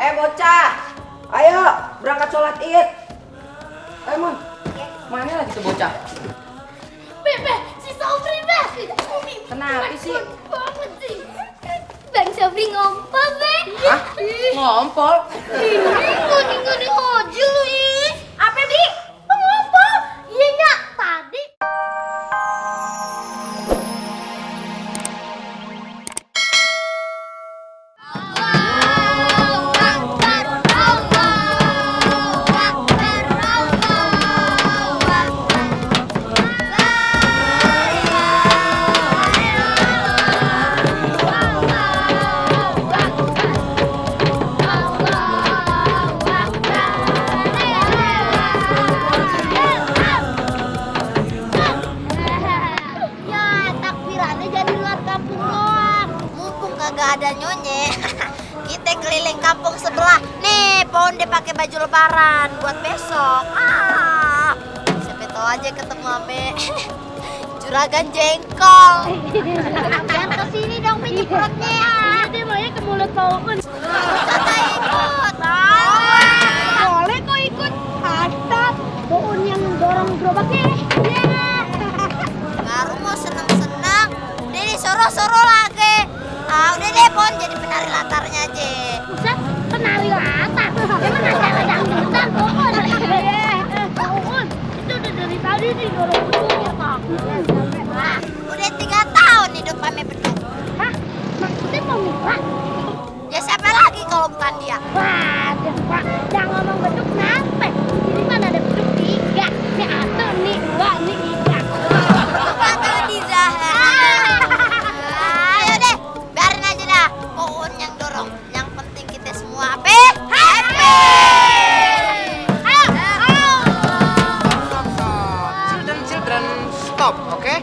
Bocah, ayo berangkat sholat id. Ayo Mon, mana lagi tuh bocah? Bebe, si Sobri be. Kenapa sih? Banget sih. Bang Sobri ngompol be. Hah? Ngompol? Ini ngoni aja lu ih. Apa bi? Ngompol? Iya nyak tadi. Ada nyonya. Kita keliling kampung sebelah. Nih, pohon dia pakai baju lebaran buat besok. Siapa tahu aja ketemu ame juragan jengkol. Jangan kesini dong penyemprotnya. Dia maunya ke mulut pohon. Kata ikut. Boleh kok ikut. Ada pohon yang dorong gerobaknya. Baru mau seneng-seneng. Udah disuruh-suruh lagi. Udah deh Pon, jadi penari latarnya aja. Buset, penari latar. Emang acara dangdutan pohon. Pohon, itu udah dari tadi nih dorong beduknya kak. Udah 3 tahun hidup ame beduk. Hah? Maksudnya mau minta? Ya siapa lagi kalau bukan dia? Waduh pak, jangan ngomong beduk kenapa? Ini mana ada beduk 3. Nih 1, nih 2, nih 3. Kata Diza. Ayo deh, biarin aja dah. Pohon yang dorong. Yang penting kita semua happy. Children, stop, oke?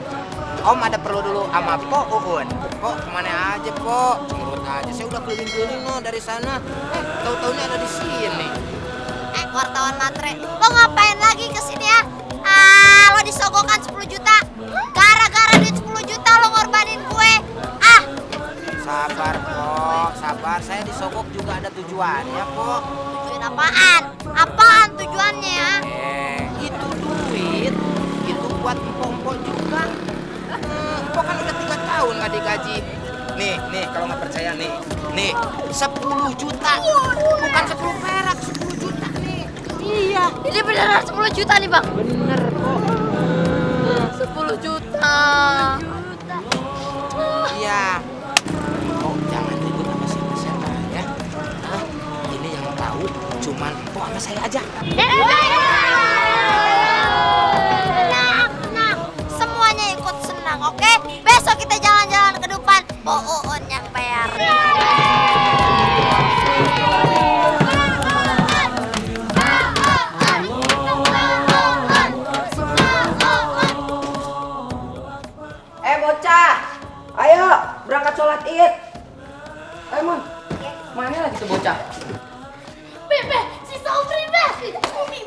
Om ada perlu dulu sama Po Uun. Po kemana aja Po? Cemberut aja. Saya udah keliling-keliling no dari sana. Tahu-taunya ada di sini. Wartawan matre, lo ngapain lagi kesini ya? Lo disogokan 10 juta. Gara-gara duit 10 juta lo ngorbanin gue. Sabar Po, sabar. Saya disogok juga ada tujuan ya Po. Tujuan apaan? Apaan tujuannya ya? Itu duit. Itu buat empok-empok juga. Empok kan udah 3 tahun nggak digaji. Nih, kalau nggak percaya nih. Nih, 10 juta. Bukan 10 perak, 10 juta nih. Iya, ini beneran 10 juta nih bang. Bener kok. 10 juta. Iya. Oh, jangan ribut sama siapa-siapa ya. Hah? Ini yang tahu cuman empok sama saya aja. Tenang, semuanya ikut senang, oke? Besok kita jalan-jalan ke depan. Po Uun yang bayar. Bocah, ayo berangkat sholat id. Ayo Mon, mana lagi tuh bocah? Bebe, si Sobri be.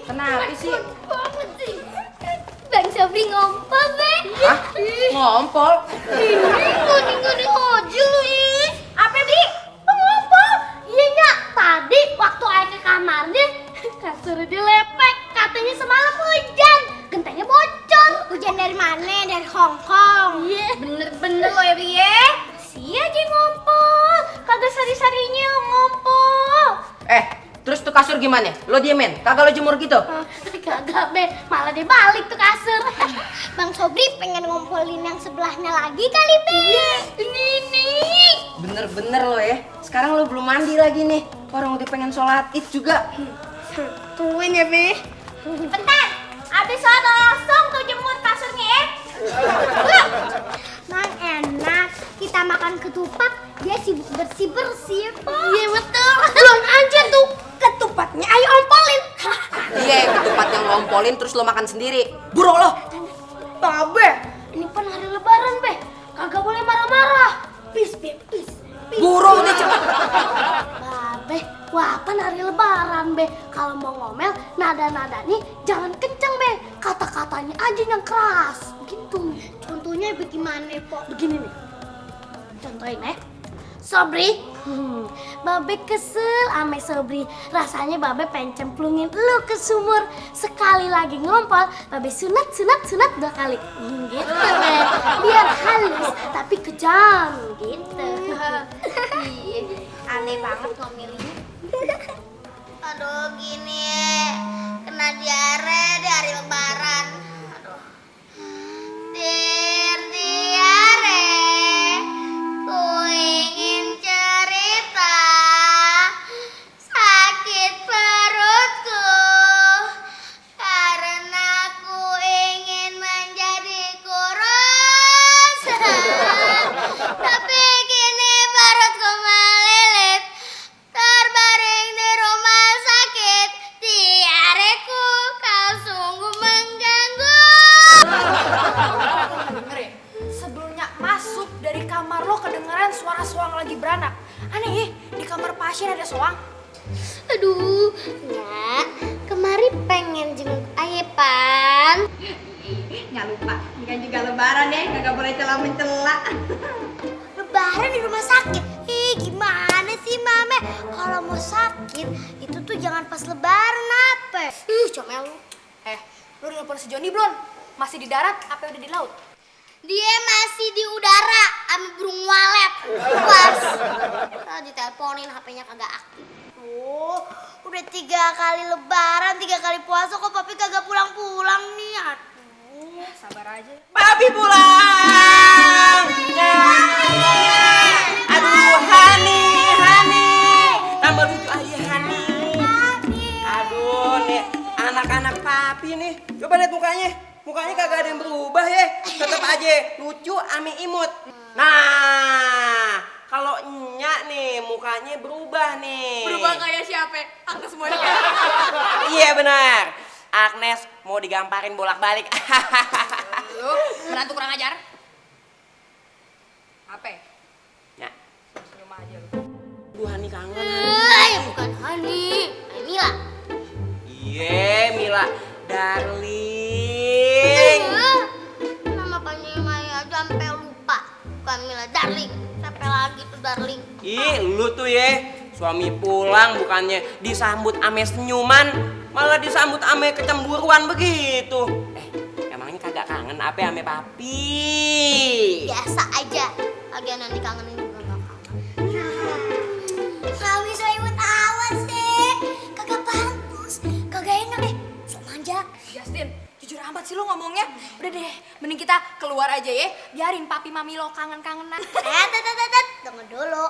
Kenapa sih? Banget sih. Bang Sobri ngompol be. Hah? Ngompol? Ini ngoni aja lu ih. Apa bi? Ngompol? Iya nyak tadi waktu air ke kamarnya kasur dilepek. Katanya semalam hujan. Gentengnya bocor. Hujan dari mana? Dari Hong Kong. Iya. Bener-bener lo ya bi ya. Si aja ngompol. Kagak sari-sarinya ngompol. Terus tuh kasur gimana? Lo diemin? Kagak lo jemur gitu? Kagak be, malah dia balik tuh kasur. Bang Sobri pengen ngompolin yang sebelahnya lagi kali be. Ini. Bener-bener lo ya. Sekarang lo belum mandi lagi nih. Orang udah pengen sholat id juga. Tungguin ya be. Bentar, abis sholat langsung tuh jemur kasurnya ya. Mang enak, kita makan ketupat, dia sibuk bersih-bersih. Iya betul. Belum aja tuh ketupatnya, ayo ompolin. Iya, ketupat yang lo ompolin terus lo makan sendiri. Buruk lo. Babe, ini kan hari lebaran be, kagak boleh marah-marah. Please be, please. Buruk udah cepet. Babe, wah kan hari lebaran be, kalau mau ngomel nada-nada nih jangan kenceng be, kata-katanya aja yang keras gitu. Contohnya bagaimana po? Begini nih, contohin ya. Sobri, Babe kesel ame Sobri. Rasanya Babe pengen cemplungin lu ke sumur. Sekali lagi ngompol, Babe sunat 2 kali. Gitu Be. Biar halus tapi kejam gitu. Iya, aneh banget ngomilnya. Aduh, gini kena diare di hari lebaran. Aduh. Diare, ku ingin cerita sakit perutku karena ku ingin menjadi kurus. Tapi kini perutku melilit, terbaring di rumah sakit. Diareku kau sungguh mengganggu. Denger ya, sebelumnya masuk dari kamar lo kedengeran suara soang lagi beranak. Aneh ya, di kamar pasien ada soang. Aduh, Nya, kemari pengen jenguk Ayepan. Nggak lupa, ini kan juga lebaran ya, nggak boleh celah-mencela. Lebaran di rumah sakit. Gimana sih Mame? Kalau mau sakit itu tuh jangan pas lebaran apa? Comel lu. Lu udah nelfon si Joni belum? Masih di darat apa udah di laut? Dia masih di udara sama burung walet. Pas. Diteleponin HP-nya kagak aktif. Oh, udah 3 kali lebaran, 3 kali puasa kok papi kagak pulang-pulang nih. Aduh. Sabar aja. Papi pulang. Aduh, Hani. Tambah lucu aja Hani. Aduh, nih anak-anak papi nih. Coba lihat mukanya. Mukanya kagak ada yang berubah ya. Tetap aja lucu ame imut. Nah, kalau Nya nih mukanya berubah nih. Berubah kayak siapa? Agnes mau nikah. Iya benar. Agnes mau digamparin bolak-balik. Lu menantu kurang ajar. Apa? Ya. Senyum aja lu. Duh, Hani kangen. Bukan Hani, Mila. Iya, Mila. Darling. Nama panjang Maya aja sampai lupa. Bukan Mila, darling. Sampai lagi tuh darling. Ih, lu tuh ya. Suami pulang bukannya disambut ame senyuman, malah disambut ame kecemburuan begitu. Emangnya kagak kangen apa ame papi? Biasa aja. Lagian nanti kangenin juga gak kangen. Kami selimut awas sih. Kagak pantas, kagak enak deh. Sok manja. Justin, jujur amat sih lo ngomongnya. Udah deh, mending kita keluar aja ya. Biarin papi mami lo kangen-kangenan. Tunggu dulu.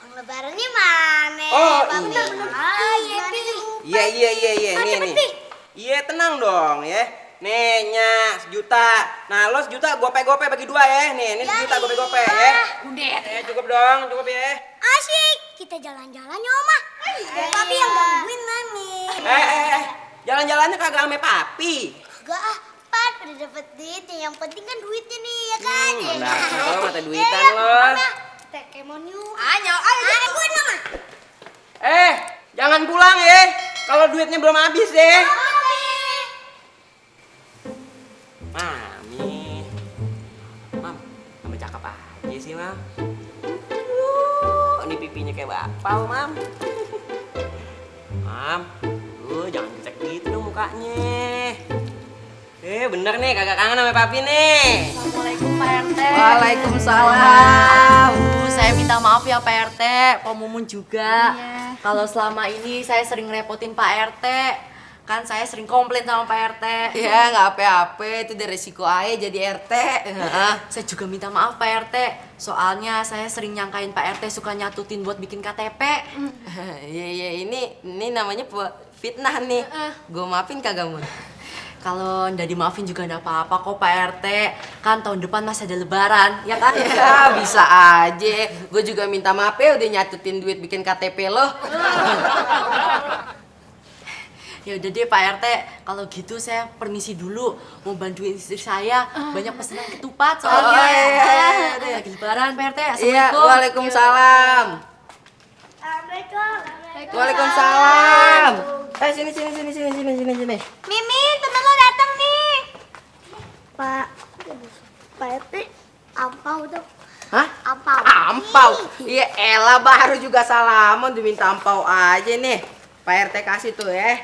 Uang lebarannya mana? Oh, Papi? iya. Gimana sih? Iya, nih. Iya, tenang dong ya. Nih, Nya, 1 juta. Nah, lo 1 juta gope-gope bagi 2 ya. Nih, ini 1 juta gope-gope ya. Udah. Cukup dong, cukup ya. Asyik, kita jalan-jalan ya Oma. Papi yang gangguin Mami. Jalan-jalannya kagak ame papi. Kagak ah, Pan udah dapet duit. Yang penting kan duitnya nih ya kan. Benar lo, mata duitan lo. Kita kemon yuk. Ayo. Gue nama. Jangan pulang ya. Kalau duitnya belum habis ya. Mami. Mam, kamu cakep aja sih, Mam. Ini pipinya kayak bapau, Mam. Mam, jangan cek gitu dong mukanya. Bener nih, kagak kangen sama papi nih. Assalamualaikum Pak RT. Waalaikumsalam. Saya minta maaf ya Pak RT, Pak Mumun juga. Kalau selama ini saya sering ngerepotin Pak RT. Kan saya sering komplain sama Pak RT. Ya nggak apa-apa, itu dari resiko aja jadi RT. Saya juga minta maaf Pak RT. Soalnya saya sering nyangkain Pak RT suka nyatutin buat bikin KTP. Iya ini namanya fitnah nih. Gue maafin kagak Mun? Kalau ndak dimaafin juga ndak apa-apa kok Pak RT. Kan tahun depan masih ada lebaran, ya kan? Ya bisa aja. Gue juga minta maaf ya udah nyatutin duit bikin KTP lo. Ya udah deh Pak RT, kalau gitu saya permisi dulu. Mau bantuin istri saya, banyak pesanan ketupat soalnya. Oh, iya. Lagi lebaran Pak RT, Iya, assalamualaikum. waalaikumsalam. Assalamualaikum. Waalaikumsalam. Sini. Mimi, temen lo datang nih. Pak RT, apa udah? Hah? Apa? ampau. Iya elah baru juga salaman diminta ampau aja nih. Pak RT kasih tuh ya.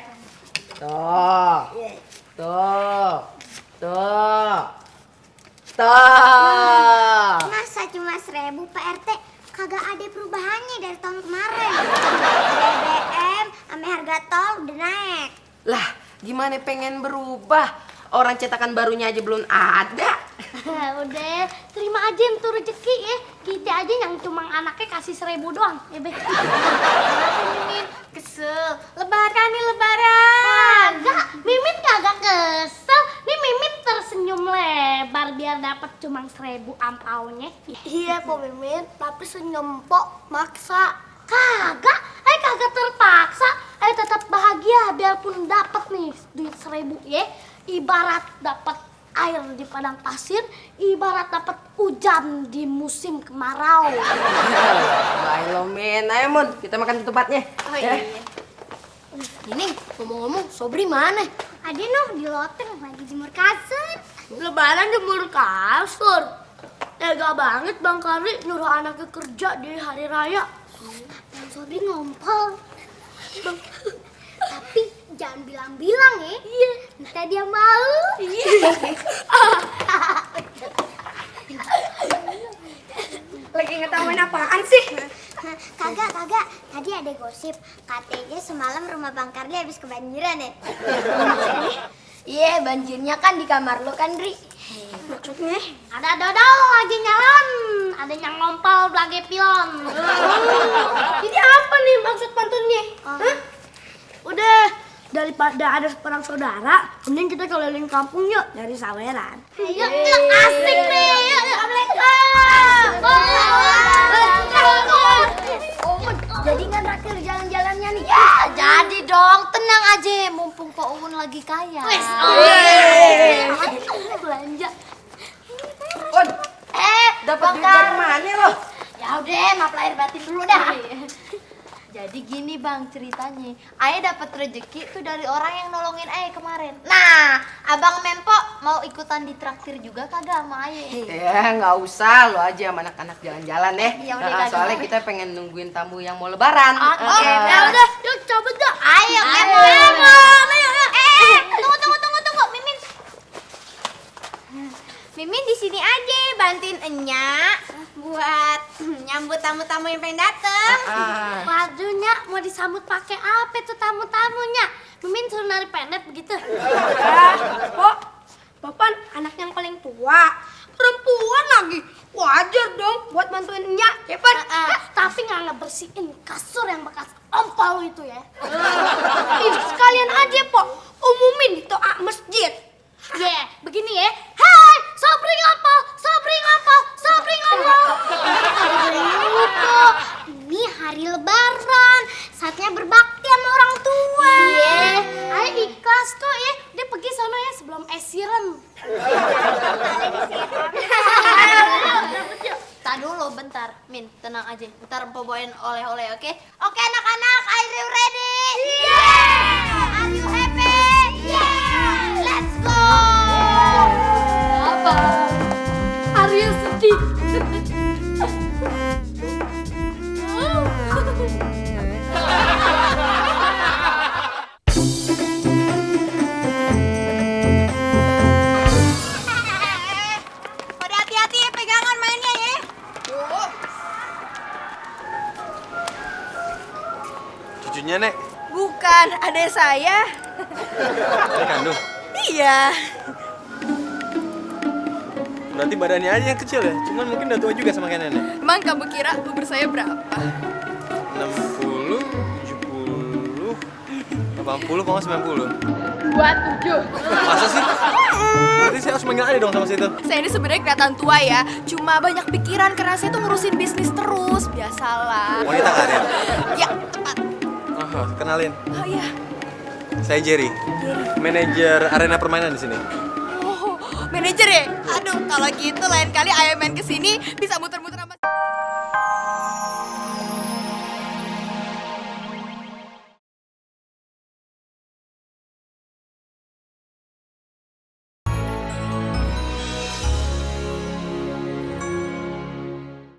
Tuh. Tuh. Tuh. Tuh. Masa cuma 1.000 Pak RT? Kagak ada perubahannya dari tahun kemarin. BBM sama harga tol udah naik. Lah, gimana pengen berubah? Orang cetakan barunya aja belum ada. Udah, terima aja yang tuh rezeki ya. Kita aja yang cuma anaknya kasih 1.000 doang. Ya Be. Mimin kesel. Lebaran nih lebaran. Enggak, Mimin kagak kesel. Nih Mimin tersenyum lebar biar dapat cuma 1.000 ampaunya. Iya Po Mimin, tapi senyum Po maksa. Kagak, kagak terpaksa. Tetap bahagia biarpun dapat nih duit 1.000 ya. Ibarat dapat air di padang pasir, ibarat dapat hujan di musim kemarau. Baik lo men, ayo Mun, kita makan di tempatnya. Oh iya. Ini ngomong-ngomong, Sobri mana? Ada noh di loteng lagi jemur kasur. Lebaran jemur kasur. Tega banget Bang Karli nyuruh anaknya kerja di hari raya. Bang Sobri ngompol. Tapi jangan bilang-bilang ya. Iya. Nanti dia malu. Iya. Lagi ngetawain apaan sih? Kagak. Tadi ada gosip. Katanya semalam rumah Bang Karli habis kebanjiran ya. Iya, banjirnya kan di kamar lo kan, Dri. Maksudnya? Ada dodol lagi nyalon. Ada yang ngompol belage pilon. Ini apa nih maksud pantunnya? Hah? Udah, daripada ada perang saudara, mending kita keliling kampung yuk dari saweran. Ayo, asik nih. Jadi nggak traktir jalan-jalannya nih? Ya, jadi dong. Tenang aja, mumpung Pak Uun lagi kaya. Belanja. Un, dapat Bang duit dari Karli. mana lo? Ya udah, maaf lahir batin dulu dah. Jadi gini Bang ceritanya, Ayah dapat rezeki tuh dari orang yang nolongin Ayah kemarin. Nah, Abang Mempo mau ikutan ditraktir juga kagak sama Ayah? Ya nggak usah, lo aja sama anak-anak jalan-jalan ya. Ya udah, Nah, Kak. soalnya kita pengen nungguin tamu yang mau lebaran. Oke, Nah, ya udah, yuk coba dah. Ayo, Mempo. Tunggu, Mimin. Mimin di sini aja bantuin Enya buat nyambut tamu-tamu yang pengen dateng. Waduh, Nyak, mau disambut pakai apa tuh tamu-tamunya? Mimin suruh nari pendek begitu. Papan anak yang paling tua, perempuan lagi. Wajar dong buat bantuin Nya, ya Pan? Tapi nggak ngebersihin kasur yang bekas ompol itu ya. Ih, sekalian aja, Pok. Umumin di toa masjid. Ya, begini ya. Hai, Sobri ngapal. Ini hari lebaran, saatnya berbakti sama orang tua. Iya. Ayo ikhlas kok ya. Dia pergi sana ya sebelum siram. Tak dulu bentar, Min, tenang aja. Ntar Empo bawain oleh-oleh, oke? Oke anak-anak, are you ready? Yeah! Are you happy? Yeah! Let's go! Apa? Arya sedih. Pada hati-hati ya, pegangan mainnya ya. Cucunya, Nek. Bukan, adik saya. Adik kandung. Iya. Berarti badannya aja yang kecil ya? Cuman mungkin udah tua juga sama kayak nenek. Emang kamu kira umur saya berapa? 60, 70, 80, kalau nggak 90. Buat 7. Masa sih? Berarti saya harus manggil adik dong sama situ. Saya ini sebenarnya kelihatan tua ya, cuma banyak pikiran karena saya tuh ngurusin bisnis terus, biasalah. Wanita karir. Ya, cepat. Oh, kenalin. Oh iya. Saya Jerry. Manajer arena permainan di sini. Oh, manajer ya? Aduh, kalau gitu lain kali ayah main ke sini bisa muter-muter